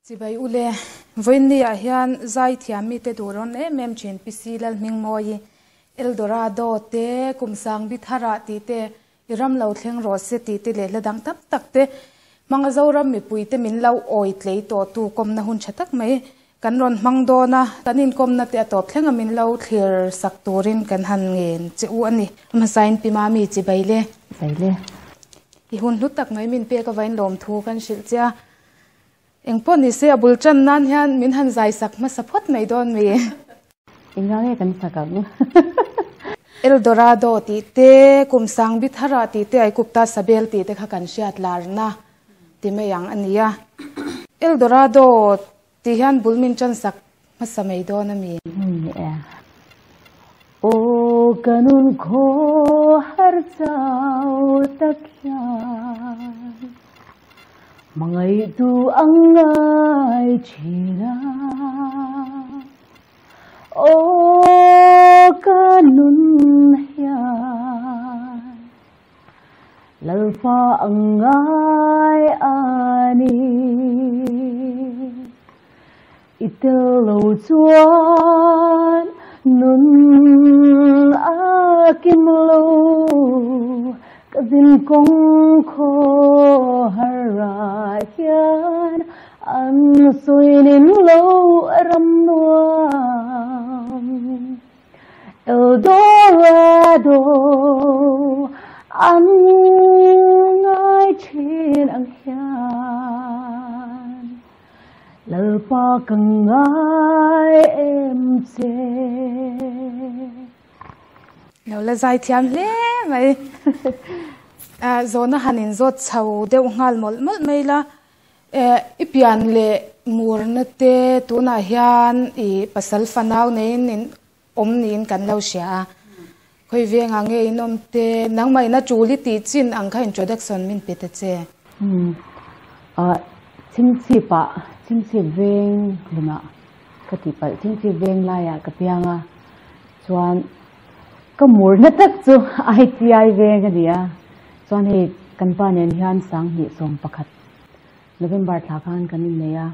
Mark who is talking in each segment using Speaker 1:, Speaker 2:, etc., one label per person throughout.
Speaker 1: Chibai ule, vawiinni ah hian zaithiam mite duh rawn em em thin Pi Lalhmingmawii, Eldorado te, Kumsangbi Thara tih te, I ram lo thleng rawh se tih te leh hla dang tam tak te hmanga Zoram mipuite min lo awi tlei tawh tu kawmna hun tha tak mai kan rawn hmang dawn a, kan inkawmna te a tawp thleng a min lo thlir sak turin kan han ngen che u a ni. Hmasain Pi Mami chibai le.
Speaker 2: Chibai le.
Speaker 1: I hun hlu tak mai min pek avain lawmthu kan hrilh che a. Engpawh ni se a bul tan nan hian min han zai sak hmasa phawt mai dawn mi.
Speaker 2: Engah nge kan sak ang?
Speaker 1: El Dorado tih te, Kum Sangbi Thara tih te, Aikupta Sabel tih te kha kan hriat larna ti mai ang a nia. El Dorado tih hian bul min tan sak hmasa mai dawn a mi.
Speaker 2: Ni e. Aw ka nun khaw har chau tak hian. Hmangaihtu ang ngai thin a, aw ka nun hian Lalpa ang ngai a ni. I tel lo chuan nun a kim lo, ka zin kawng khaw har ah hian an sawi nin lo ram nuam. Eldorado an ngai thin ang hian. Lalpa ka ngai em che.
Speaker 1: Lo la zai thiam hle mai. Zawhna han inzawt chho deuh nghal mawlh mawlh mai la. I pian leh murna te tunah hian i pasal fanau neiin in awm niin kan lo hria a. Khawi vengah nge in awm te, nangmah in a tul i tih chin ang kha introduction min pe ta che.
Speaker 2: Umm Chhingchhip ah, Chhingchhip veng hlunah ka tih palh, Chhingchhip veng laiah ka piang a, chuan ka murna tak chu ITI veng a ni a, chuan hei kan pa nen hian 2011 November thla khan kan innei a,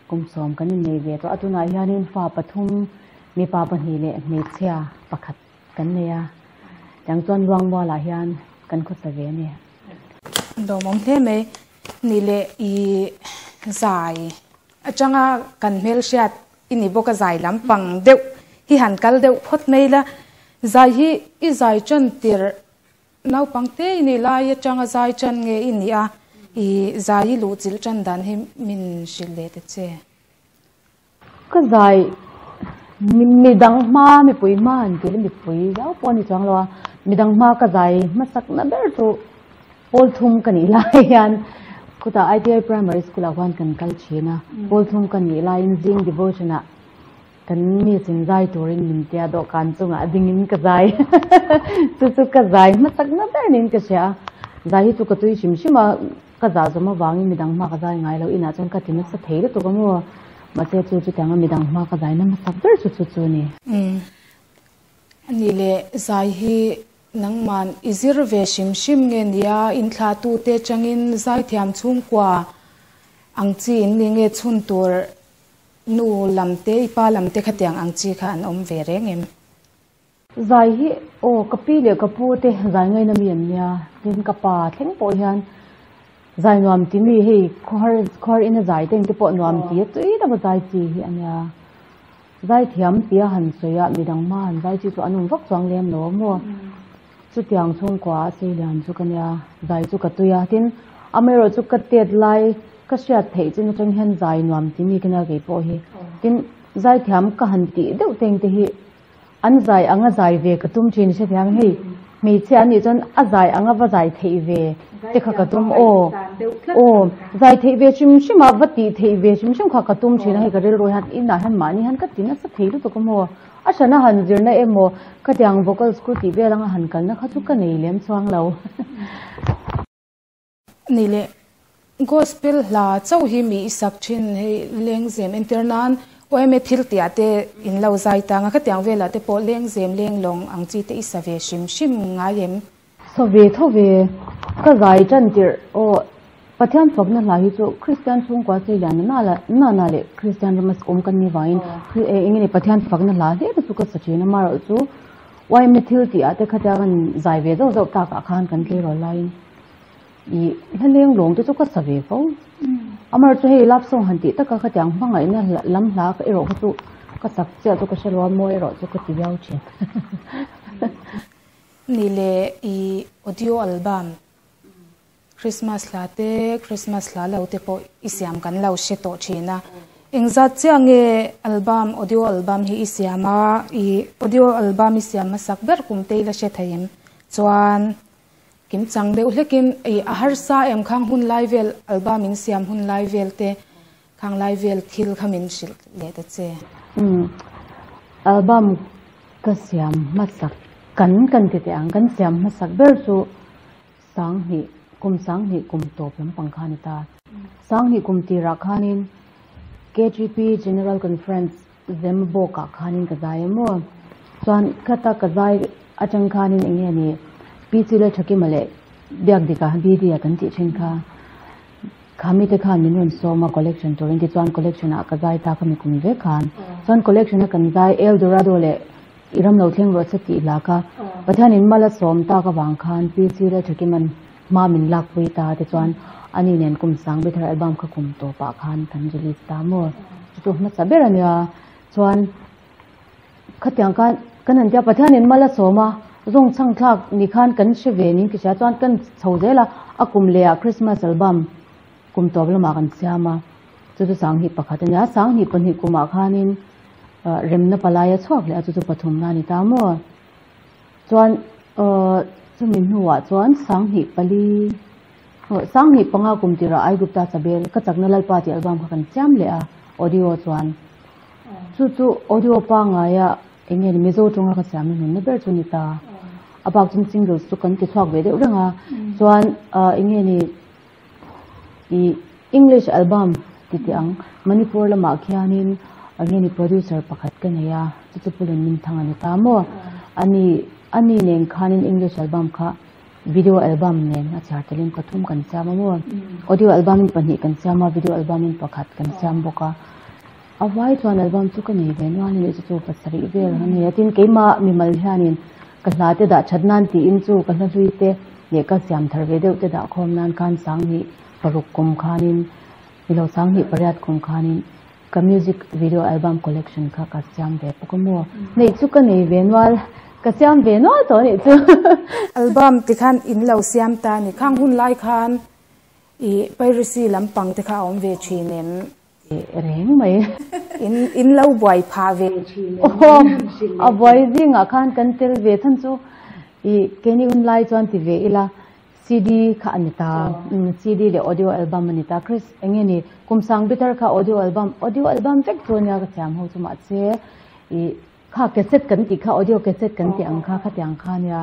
Speaker 2: kum sawm kan innei ve tawh a, tunah hianin fa pathum mipa pahnih leh hmeichhia pakhat kan nei a, tiang chuan Luangmualah hian kan khawsa ve a ni.
Speaker 1: Lawmawm hle mai ni leh i zai atanga kan hmelhriat i ni bawk a zai lampang deuh hi han kal deuh phawt mai la, zai hi i zai tan tirh naupang te i nih lai atanga zai tan nge i nih a, i zai i luhchilh tan dan hi min hrilh leh ta che.
Speaker 2: Ka zai midang hma mipui hma han tih leh mipui zau pawh a ni chuang lo a, midang hma ka zai hmasak na ber chu pawl thum ka nih lai hian khutah ITI Primary School ah khuan kan kal thin a, pawl thum ka nih laiin zing devotion ah kan mi chin zai turin min tia dawhkan chungah dingin ka zai chu chu ka zai hmasak na ber niin ka hria a, zai hi chu ka tui hrim hrim a. Ka zah zawm avangin midang hma ka zai ngai lo, inah chuan ka ti nasa thei lutuk a maw? Mahse chu chutianga midang hma ka zai na hmasak ber chu chu chu a ni.
Speaker 1: Umm. Ani leh zai hi nangman i zir ve hrim hrim nge nia, inthlahtute atangin zaithiam chhungkua ang chi in ni nge chhun tur nu lam te i pa lam te khatiang ang chi kha an awm ve reng em?
Speaker 2: Zai hi aw ka pi leh ka pu te zai ngaina mi an nia, tin ka pa thleng pawh hian zai nuam ti mi hei khawhar khawhar ina zai te engte pawh nuam ti a tui tak a zai chi hi a nia. Zai thiam tia han sawi a midang hma han zai chi chu an awm vak chuang lem lo a maw. Chutiang chhungkua a sei lian chu ka nia, zai chu ka tui a, tin amaherawh chu ka tet lai ka hriat theih chin atang hian zai nuam ti mi ka nia kei pawh hi, tin zai thiam ka han tih deuh te engte hi An zai anga zai ve ka tum thin hre thiang hei hmeichhia an nih chuan a zai anga va zai theih ve te kha ka tum aw aw zai theih ve hrim hrim a va tih theih ve hrim hrim kha ka tum thin a hei ka rilru hian inah hian mahni hian ka ti nasa thei lutuk a maw a hrana han zirna emaw khatiang vocal school tih vel anga han kalna kha chu ka nei lem chuang lo.
Speaker 1: Ni leh Gospel hla chauh hi mi i sak thin hei lengzem entir nan OMA thil tih ah te in lo zai tang a, khatiang velah te pawh lengzem leng lawng ang chi te i sa ve hrim hrim ngai em?
Speaker 2: Sa ve tho ve, ka zai tan tirh aw Pathian fakna hla hi chu Kristian chhungkua sei lian na na na na leh Kristian rama awm kan ni vangin eng nge Pathian fakna hla hle te chu ka sa thin a, amaherawhchu YMA thil tih ah te khatia kan zai ve zauh zauh tak ah khan kan tleirawl laiin ih hla leng lawng te chu ka sa ve fo. Amaherawhchu hei love song han tih taka khatiang hmangaihna lam hla erawh kha chu ka sak chiah chu ka hre lo a, mawi erawh chu ka ti viau thin.
Speaker 1: Ni leh ih audio album Christmas hla te, Christmas hla lo te pawh i siam kan lo hre tawh thin a. Engzat chiah nge album, audio album hi i siam a, i audio album i siam hmasak ber kum te i la hre thei em? Chuan kimchang deuh hlekin i a harsa em khang hun lai vel album in siam hun lai vel te, khang lai vel thil kha min hrilh leh ta che.
Speaker 2: Umm album ka siam hmasak kan kan ti teh ang, kan siam hmasak ber chu Sanghnih, kum sanghnih kum tawp lampang kha a ni ta. Sanghnih kum tirah khanin KGP General Conference Zemabawkah khanin ka zai em aw. Chuan khata ka zai atang khanin eng nge ni Pi Chile Thakima leh Biakdika BD-a kan tih thin kha. Kha mite khan min rawn sawm a collection turin tichuan collection ah ka zai ta kha mi kum vek khan. Chuan collection a kan zai El Dorado leh I ram lo thleng rawh se tih lak a, Pathianin mal a sawm tak avang khan PC Lalthakiman hma min lakpui ta te chuan ani nen kum sang Bethel album kha kum tawpah khan kan release ta maw? Chu chu hmasa ber a nia. Chuan khatiang khan kan han tia Pathianin mal a sawm a, zawng chhang thlak ni khan kan hre ve nin ka hria chuan kan chho zel a, a kum leh ah Christmas album kum tawp lamah kan siam a, chu chu sanghnih pakhat a nia. Sanghnih pahnih kumah khanin Remna palai a chhuak leh a, chu chu pathumna a ni ta maw? Chuan chumi hnuah chuan sanghnih pali, sanghnih panga kum tirah Aigupta Chabel ka chakna Lalpa tih album kha kan siam leh a, audio chuan. Chu chu audio pangaia eng nge ni Mizo tawnga ka siamna hnunna ber chu a ni ta. A bak chuan singles chu kan ti chhuak ve deuh reng a, chuan eng nge ni Ih English album ti teh ang, Manipur lamah khianin enge ni producer pakhat ka nei a, chu chu Pulin Minthang a ni ta maw? Ani ani nen khanin English album kha video album nen a chhiar telin pathum kan siam a maw? Audio album in pahnih kan siam a, video album in pakhat kan siam bawk a. A vai chuan album chu ka nei ve nual a ni, chu chu pasarih vel a ni a, tin keimah mimal hianin Ka hla te dah that nan tiin chu ka hla hlui te leh ka siam thar ve deuh te dah khawm nan khan sanghnih paruk kum khanin nilo sanghnih pariat kum khanin ka music video album collection kha ka siam ve bawk a maw. Neih chu ka nei ve nual, ka siam ve nual tawh anih chu.
Speaker 1: Album tikhan in lo siam ta a ni. Khang hun lai khan i piracy lampang te kha a awm ve thin em?
Speaker 2: Reng mai.
Speaker 1: In in lo buai phah ve thin em?
Speaker 2: Aw, a buai zingah khan kan tel ve chhan chu i keini hun lai chuan ti ve ila CD kha a ni ta, CD leh audio album a ni ta. Chris eng nge ni kum sang bitter kha audio album, audio album vek chu ania ka thiam ho chu mahse i kha cassette kan tih kha audio cassette kan tih ang kha khatiang kha ania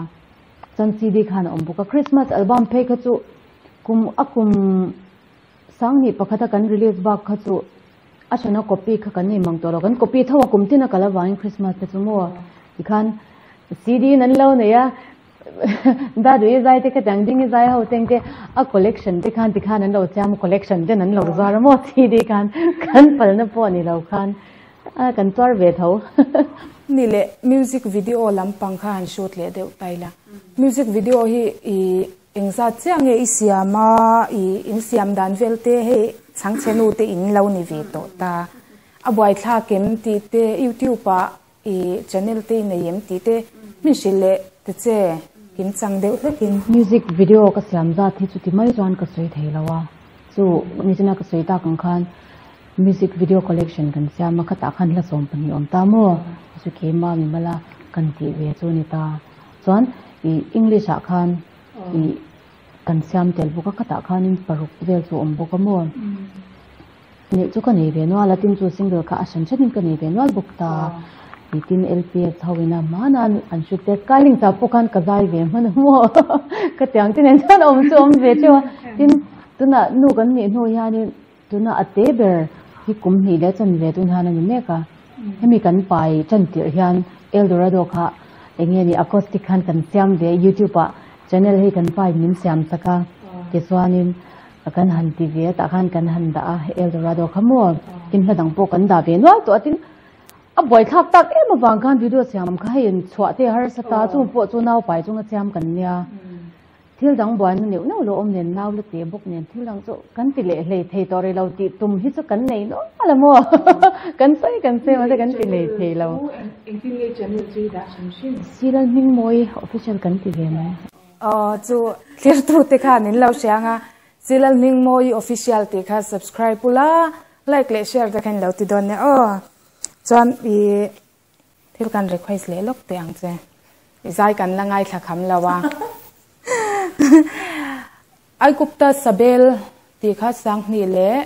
Speaker 2: chuan CD khan a awm bawk a. Christmas album phei kha chu kum a kum Sanghnih pakhata kan release bak kha chu a hrana copy kha kan nei mang tawh lo. Kan copy tho a kum tin a kal avangin Christmas te chu maw tikhan CD in an lo nei a, Daduhi zai te khatiang Dingi zai ho te engte a collection te khan tikhan an lo siam a collection ten an lo zuar a maw CD khan kan palna pawh ni lo khan kan tuar ve tho.
Speaker 1: Ni leh music video lampang kha han shoot leh deuh ta ila. Music video hi i Engzat chiah nge i siam a, i in siam dan vel te hei chhangchhe nu te in lo ni ve tawh ta. A buaithlak em tih te YouTube ah i channel te i nei em tih te min hrilh leh ta che kim chang deuh hlek in.
Speaker 2: Music video ka siam zat hi chuti mai chuan ka sawi thei lo a, chu nichina ka sawi tak ang khan music video collection kan siam a, khatah khan hla 12 awm ta maw? Chu keimah mimala kan tih ve chu a ni ta. Chuan i English ah khan i kan siam tel bawk a, khatah khanin paruk vel chu a awm bawk a maw? Neih chu ka nei ve nual a, tin chu single kha a hran hranin ka nei ve nual bawk ta. I tin LPS ho ina hmana an hru te, Skylinks ah pawh khan ka zai ve hman a maw? Ka tiang te nen chuan awm chu awm ve teuh a. Tin tunah nu kan nih hnu hianin Tuna a te ber hi kum hnih leh chan ve tun hian a ni mek a. Hemi kan pai chan tirh hian El Dorado kha eng nge ni acoustic khan kan siam ve YouTube ah channel hi kan pai min siam sak a. Tichuanin Kan han ti ve a, tah khan kan han dah a, Eldorado kha maw tin hla dang pawh kan dah ve nual tawh a, tin a buaithlak tak em avang khan video siam kha hei in chhuah te harsa ta, chung pawh chu nau pai chunga siam kan nia, thil dang buaina neuh neuh lo awm nen nau la te bawk nen thil dang chu kan ti leh hlei thei tawh rih lo tih tum hi chu kan nei nual a maw kan sawi kan sawi mahse kan ti lei thei lo.
Speaker 3: Engtin nge channel chu i dah hrim hrim?
Speaker 2: Silal Hmingmawi official kan ti ve mai.
Speaker 1: Aw chu thirtute khan in lo hriang a, Silal Hmingmawi official tih kha subscribe ula, like leh share te kha in lo ti dawn nia aw. Chuan i thil kan request leh lawk teh ang che. I zai kan la ngaithla kham lo a. Aigupta Sabel tih kha Sanghnih leh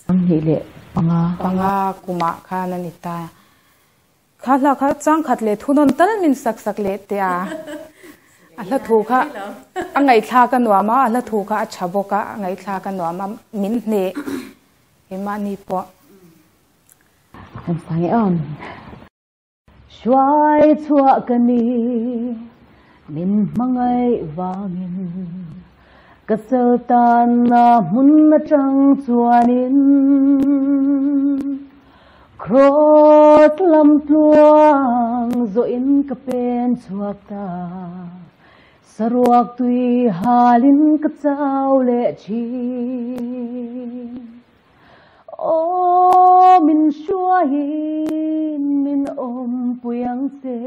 Speaker 2: Sanghnih leh panga.
Speaker 1: Panga kumah khan a ni ta. Kha hla kha changkhat leh thunawn tal min sak sak leh teh a, a hla thu kha a ngaihthlak a nuam a, a hla thu kha a tha bawk a, a ngaihthlak a nuam a, min hneh keimahni pawh.
Speaker 2: Kan sang e aw. Hruai chhuah ka ni, min hmangaih vangin ka sel tanna hmun atang chuanin. Cross lam tluang zawhin ka pen chhuak ta, saruak tui halin ka chau leh thin. Aw min hruaiin min awmpui ang che,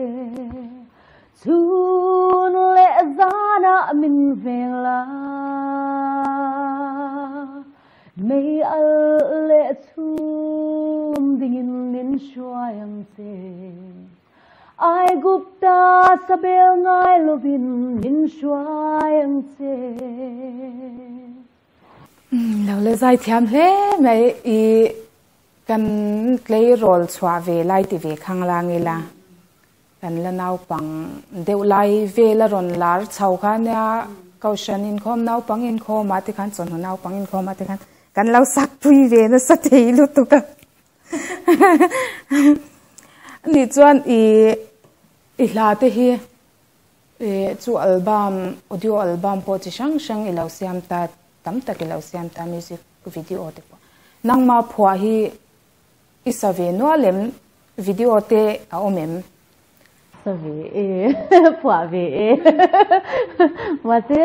Speaker 2: chhun leh zanah min veng la. Mei al leh chhum dingin min hruai ang che. Aigupta sabel ngai lovin min hruai ang che.
Speaker 1: Lo le zai thiam hle mai i kan tleirawl chhuah ve lai ti ve khang lang ila Kan la naupang deuh lai vel a rawn lar chho kha nia, Kohhran inkhawm naupang inkhawm ah te khan chawhnu naupang inkhawm ah te khan kan lo sak pui ve nasa thei lutuk a. Ani chuan i i hla te hi chu album audio album pawh chi hrang hrang i lo siam ta tam tak i lo siam ta music video te pawh nangmah phuah hi I sa ve nual em? Video te a awm em?
Speaker 2: Sa ve e, phuah ve e. Mahse,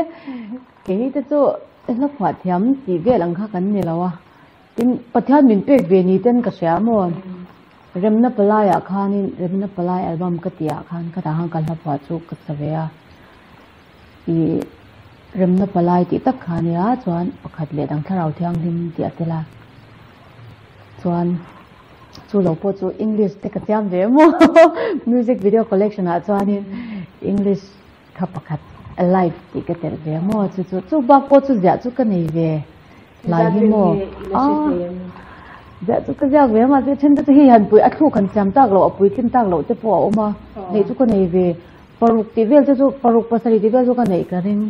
Speaker 2: kei te chu hla phuah thiam tih vel ang kha kan ni lo a. Tin, Pathian min pek ve ni ten ka hria maw? Remna Palai-ah khanin, Remna Palai album ka tih ah khan ka tah khan ka hla phuah chu ka sa ve a. I Remna Palai tih tak kha nia chuan pakhat leh dang Thlarau Thianghlim tih a tel a. Chuan chu lo pawh chu English te ka siam ve maw music video collection ah chuanin English kha pakhat alive tih ka telh ve maw chu chu chu bak pawh chu ziah chu ka nei ve hlai hi maw a ziah chu ka ziak ve mahse then te chu hei han pui a thluk han siam tak loh a puitlin tak loh te pawh a awm a neih chu ka nei ve Paruk tih vel te chu paruk pasarih tih vel chu ka neih ka ring.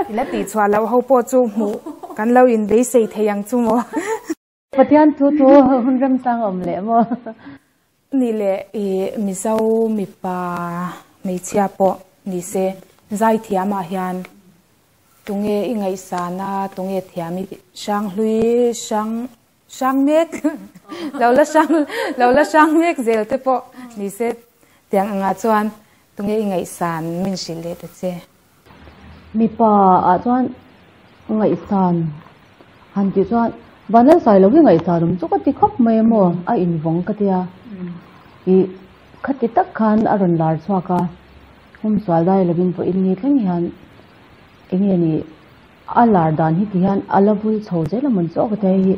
Speaker 1: I la tih chhuah loh ho pawh chu hmuh kan lo in beisei thei ang chu maw.
Speaker 2: Pathian thu thu hun remchang a awm leh maw.
Speaker 1: Nih leh i Mizo mipa hmeichhia pawh ni se zaithiam ah hian tunge i ngaihsan a tunge thiam i Hranghlui hrang Hrang mek, lo la hrang, lo la hrang mek zel te pawh ni se tiang angah chuan tunge i ngaihsan min hrilh leh ta che.
Speaker 2: Mipa ah chuan ngaihsan han tih chuan Vanlalsai lo hi ngaihsan awm chu ka ti khawp mai a maw, a invawng ka tia. I khati tak khan a rawn lar chhuak a, humsual dai lovin vawiin ni thleng hian enge ni A lar dan hi ti hian a la vul chho zel a mawn chu ka ti a hei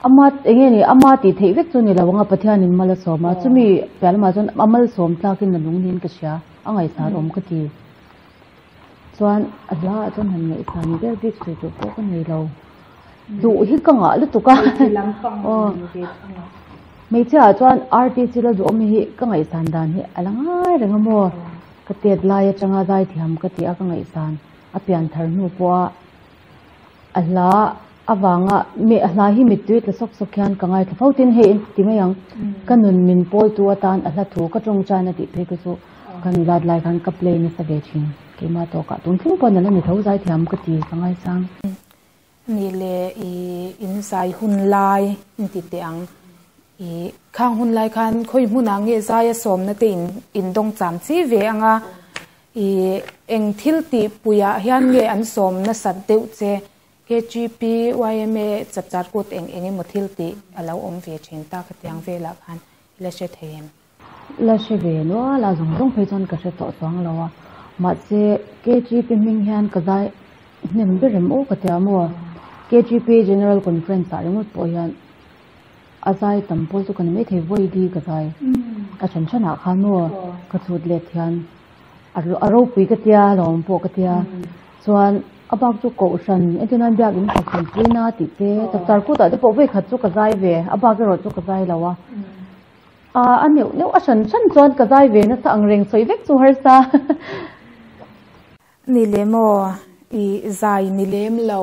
Speaker 2: ama eng nge ni ama tih theih vek chu ni lo ang a Pathianin mal a sawm a chumi piah lamah chuan a malsawm tlakin a nung niin ka hria a ngaihsan awm ka ti chuan a hla ah chuan han ngaihsan vel bik sawi tur pawh ka nei lo duh hi ka ngah lutuk a aw hmeichhia ah chuan RTC la duh awm hi ka ngaihsan dan hi a la ngai reng a maw ka tet lai atanga zaithiam ka tih a ka ngaihsan. A pian thar hnu pawha a hla avanga mi a hla hi mittui tla sawk sawk hian ka ngaithla fo tin hei ti mai ang ka nun min pawltu atan a hla thu ka tawngtaina tih phei ka chu ka nulat lai khan ka play nasa ve thin keimah tawkah tun thleng pawh nalh a ni tho zaithiam ka ti ka ngaisang.
Speaker 1: Ni le i in zai hun lai in ti teh ang. I khang hun lai khan khawi hmunah nge zaia sawmna te in in dawng cham chi ve ang a, i eng thil tih puiah hian nge an sawm nasat deuh che KGP, yma chapchar kut eng eng emaw thil tih a lo awm ve thin ta khatiang velah khan i la hre thei em?
Speaker 2: La hre ve nual a, zawng zawng phei chuan ka hre tawh chuang lo a, mahse KGP hming hian ka zai hnem ber em aw ka tia maw? KGP General Conference ah ringawt pawh hian a zai tam pawl chu ka ni maithei vawi ka zai a then then ah khan maw ka chhut let hian a ropui ka tia lawm pawh ka tia chuan a bak chu kohhran entir nan biakin pakhat puina tih te chapchar kutah te pawh vawi khat chu ka zai ve a bak erawh chu ka zai lo a. A neuh neuh a hran hran chuan ka zai ve nasa ang reng sawi vek chu harsa.
Speaker 1: Ni lem aw, i zai ni lem lo,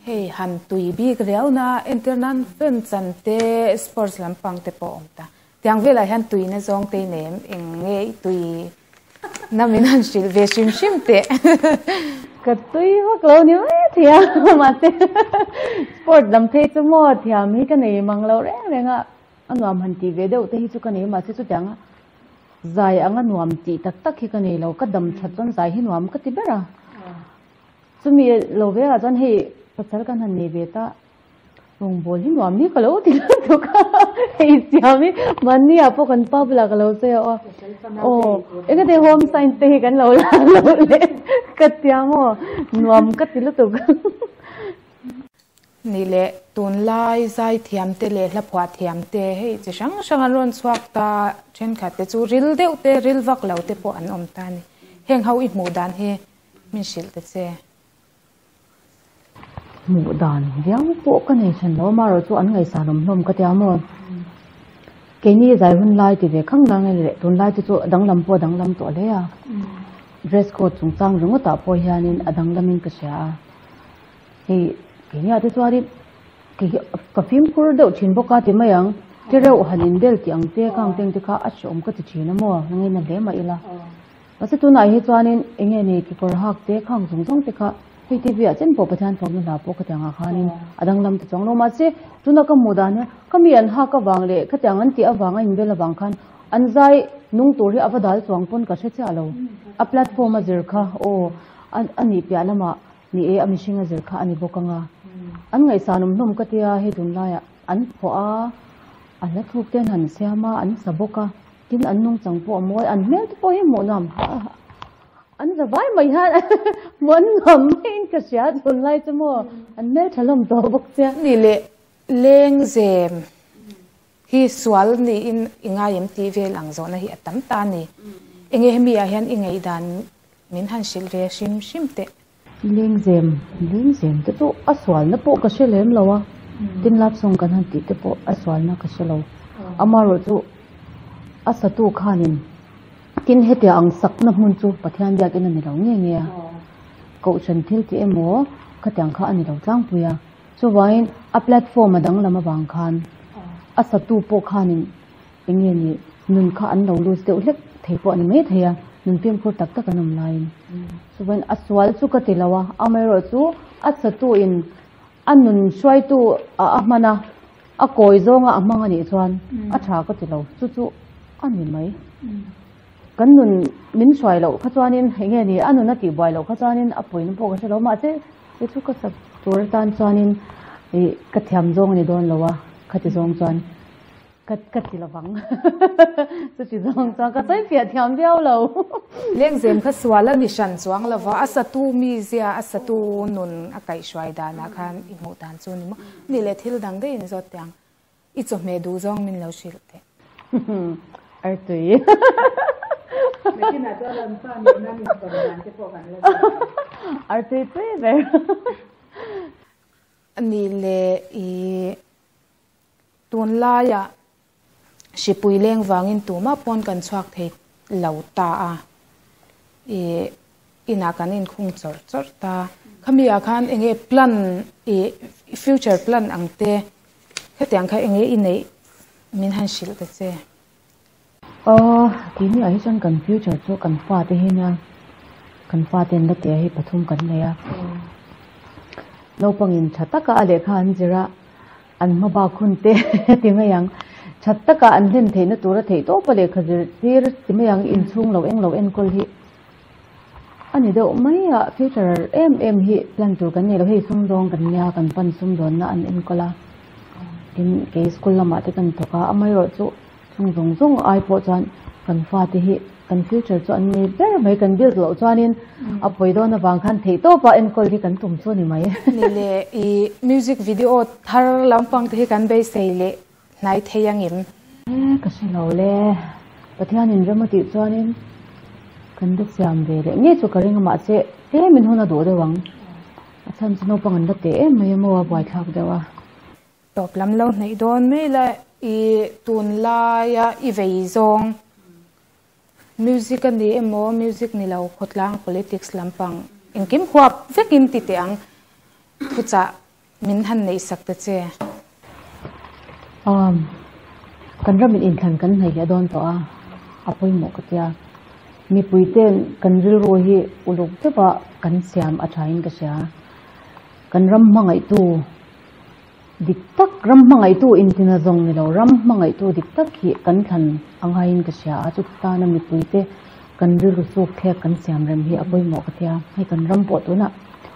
Speaker 1: hei han tui bik riau na entir nan film chan te sports lampang te pawh awm ta. Tiang velah hian tuina zawng te i nei em? Eng nge i tui na min han hrilh ve hrim hrim teh.
Speaker 2: Ka tui vak lo ni mai a thei a, mahse sport lam phei chu maw thiam hi ka nei mang lo reng reng a. A nuam han tih ve deuh te hi chu ka nei mahse chutiang a zai anga nuam tih tak tak hi ka nei lo, ka dam that chuan zai hi nuam ka ti ber a. Chumi lo velah chuan hei pasal kan han nei ve ta, rawngbawl hi nuam hi ka lo ti lutuk a, hei siam hi mahni ah pawh kan pa bulah ka lo sawi a aw, aw engati home science te hi kan lo la lo le ka tia maw nuam ka ti lutuk.
Speaker 1: Ni leh tunlai zaithiam te leh hlaphuah thiam te hei chi hrang hrang an rawn chhuak ta, thenkhat te chu ril deuh te, ril vak lo te pawh an awm ta a ni. Heng ho i hmuh dan hi min hrilh ta che.
Speaker 2: Hmuh dan viau pawh ka nei hran lo, amaherawh chu an ngaihsan awm hlawm ka tia maw? Keini zai hun lai ti ve khang lang leh tunlai te chu danglam pawh a danglam tawh hle a, dress code chungchang ringawtah pawh hianin a danglamin ka hria a. Hei keinia te chuanin kei hi ka fimkhur deuh thin bawk a ti mai ang, ti reuh han inbel tih ang te khang teng te kha a hreawm ka ti thin a maw nangin a hle mah ila. Mahse tunah hi chuanin eng nge ni kekawr hak te khang zawng zawng te kha hei TV ah chen pawh Pathian fawmna hla pawh khatiang ah khanin a danglam ta chuang lo mahse tuna ka hmuh dan hian ka mi an hak avang leh khatiang an tih avang a inbel avang khan an zai nung tur hi a va dal chuang pawn ka hre chiah lo. A platform a zir kha aw a nih piah lamah Ni e, a mihring a zir kha a ni bawk ang a. An ngaihsan awm hlawm ka tia, hei tunlaiah an phuah a, a hla thluk te an han siam a, an sa bawk a, tin an nungchang pawh a mawi, an hmel te pawh hi hmuh nuam an za vai mai hian hmuh an nuam maiin ka hria tunlai chu maw, an hmel tha hlawm tawh bawk sia.
Speaker 1: Ni leh lengzem hi sual niin i ngai em tih vel ang zawhna hi a tam ta a ni. Enge hemi ah hian i ngaihdan Min han hrilh ve hrim hrim teh.
Speaker 2: Lengzem, lengzem te chu a sualna pawh ka hre lem lo a, tin love song kan han tih te pawh a sualna ka hre lo. Amaherawh chu a satu khanin tin hetia ang sakna hmun chu Pathian biakin a ni lo nge nge a, Kohhran thil tih emaw khatiang kha a ni lo tlangpui a, chuvangin a platform a danglam avang khan a satu pawh khanin Eng nge ni, nun kha an lo lose deuh hlek thei pawh a ni mai thei a, nun fimkhur tak tak an awm laiin. Chuvain a sual chu ka ti lo a, amaherawh chu a chatuin a nun hruaitu a a hman a, a kawi zawnga a hmang a nih chuan a tha ka ti lo, chu chu a ni mai. Kan nun min hruai loh kha chuanin eng nge ni, a nun a tihbuai loh kha chuanin a pawina pawh ka hre lo, mahse chu chu ka sak tur atan chuanin ih ka thiam zawng a ni dawn lo a, khati zawng chuan. Ka ka ti lovang. Chuti zawng chuan ka sawi fiah thiam viau lo.
Speaker 1: Lengzem kha sual a ni hran chuang lova, a satu mizia, a satu nun a kaihhruai danah khan i hmuh dan chu ni maw? Ni leh thil dang daih in zawt teh ang. I chawhmeh duh zawng min lo hrilh teh.
Speaker 2: Artui.
Speaker 3: Nakinah chuan an pa nena min tawn dan te pawh kan la zawt ang.
Speaker 2: Artui pui ber.
Speaker 1: Ni leh i Tunlaiah hripui leng vangin tumah pawn kan chhuak thei lo ta a, ih inah kan inkhung chawrh chawrh ta. Khami ah khan enge plan ih future plan ang te hetiang kha enge i neih min han hrilh ta che.
Speaker 2: Aw, keini ah hi chuan kan future chu kan fate hi nia, kan fate an la tia hi pathum kan nei a. Naupangin tha taka a lehkha an zir a, an hmabak hun te ti mai ang. Tha taka an hlen theihna tura theih tawpa lehkha zir tir ti mai ang, inchhung lo eng lo enkawl hi a ni deuh mai a, future em em hi plan tur kan nei lo, hei sumdawng kan nia, kan pan sumdawnna an enkawl a, tin kei school lamah te kan thawk a, amaherawhchu Chung zawng zawng ai pawh chuan kan fate hi kan future chu an nei ber mai, kan build loh chuanin a pawi dawn avang khan theihtawpa enkawl hi kan tum chu a ni mai.
Speaker 1: Ni le, i music video thar lampang te hi kan beisei leh hnai thei angem?
Speaker 2: E, ka hre lo le, Pathianin rem a tih chuanin kan la siam ve leh ngei chu ka ring a, mahse tlemin hun a duh deuh ang, a chhan chu naupang an la teh em mai a maw a buaithlak deuh a.
Speaker 1: Tawp lam lo hnaih dawn mai la i tunlaia i vei zawng music a ni emaw music ni lo khawtlang politics lampang engkim huap vekin ti teh ang thuchah min han neih sak ta che.
Speaker 2: Um, kan ramin inthlan kan hnaih leh dawn tawh a, a pawimawh ka tia. Mipui ten kan rilru hi uluk deuha kan siam a thain ka hria. Kan ram hmangaihtu Dik tak, ram hmangaihtu intina zawng ni lo, ram hmangaihtu dik tak hi kan thlan a ngaiin ka hria a, chuti tana mipuite kan rilru suk thlek kan siam rem hi a pawimawh ka tia. Hei kan ram pawh tunah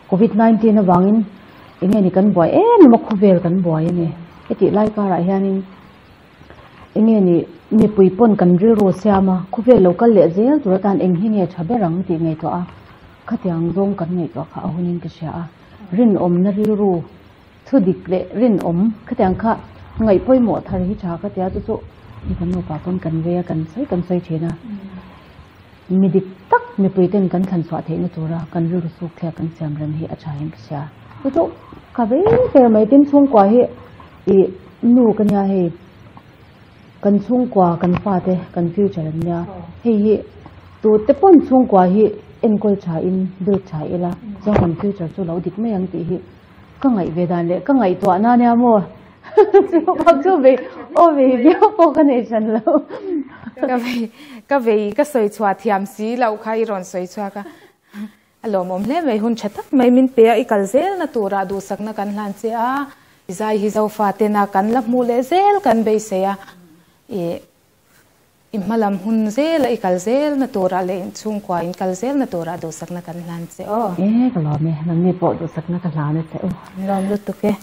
Speaker 2: Covid 19 avangin enge ni kan buai em em a, khawvel kan buai a ni. Hetih lai karah hianin enge ni mipui pawn kan rilru siam a, khawvel lo kal leh zel tur atan eng hi nge tha ber ang tih ngaihtuah a, khatiang zawng kan ngaihtuah kha a hunin ka hria a, rinawmna rilru Thu dik leh rinawm khatiang kha ngaih pawimawh thar hi tha ka tia chu chu mi kan nupa pawn kan vei a kan sawi kan sawi thin a. Mi dik tak mipui ten kan thlan chhuah theihna tura kan rilru suk thlek kan siam rem hi a tha in ka hria. Chu chu ka vei ber mai tin chhungkua hi i nu ka nia hei kan chhungkua kan fate kan future an nia hei hi tute pawn chhungkua hi enkawl tha in build tha ila chuan kan future chu lo dik mai ang tih hi Ka ngaih ve dan leh ka ngaihtuah na nia maw chu bak chu vei aw vei viau pawh ka nei hran lo.
Speaker 1: Ka vei ka vei ka sawi chhuah thiam si loh kha i rawn sawi chhuak a, a lawmawm hle mai hun tha tak mai min pe a i kal zel na turah duhsakna kan hlan che a, i zai hi zofa tena kan la hmuh leh zel kan beisei a i I hmalam hun zela i kal zelna turah leh inchhungkua in kal zelna turah duhsakna kan hlan che aw.
Speaker 2: E ka lawm e, nangni pawh duhsakna ka hlan a che u.
Speaker 1: Lawm lutuk e.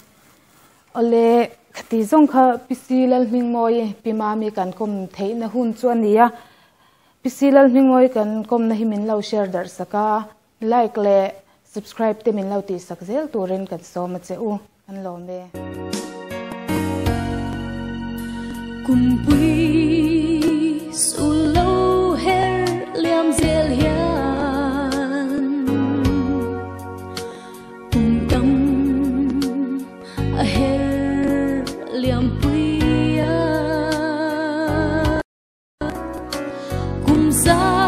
Speaker 1: Awle, khati zawng kha Pi Lalhmingmawi, Pi Mami kan kawm theihna hun chu a ni a. Pi Lalhmingmawi kan kawmna hi min lo share darh sak a, like leh subscribe te min lo tihsak zel turin kan sawm a che u. Kan lawm e.
Speaker 4: Kumpui sul lo her liam zel hian kum tam a her liam pui a. Kum za